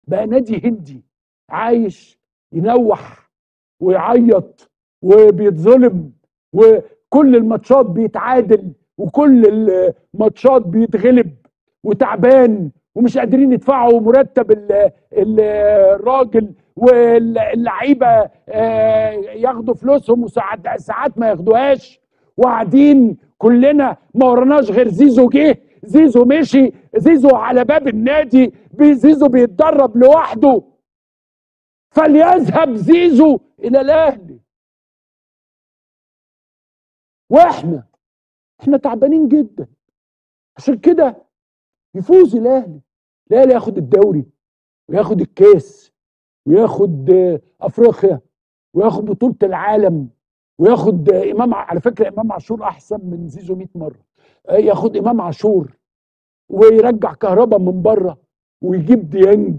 بقى نادي هندي عايش ينوح ويعيط وبيتظلم، وكل الماتشات بيتعادل وكل الماتشات بيتغلب وتعبان، ومش قادرين يدفعوا مرتب الراجل، واللعيبة ياخدوا فلوسهم وساعات ساعات ما ياخدوهاش، وقاعدين كلنا ما وراناش غير زيزو جه، زيزو مشي، زيزو على باب النادي، زيزو بيتدرب لوحده. فليذهب زيزو الى الاهلي. واحنا تعبانين جدا، عشان كده يفوز الاهلي. الاهلي ياخد الدوري وياخد الكاس وياخد افريقيا وياخد بطولة العالم وياخد امام. على فكرة امام عاشور احسن من زيزو 100 مرة. ياخد امام عاشور ويرجع كهربا من بره ويجيب ديانج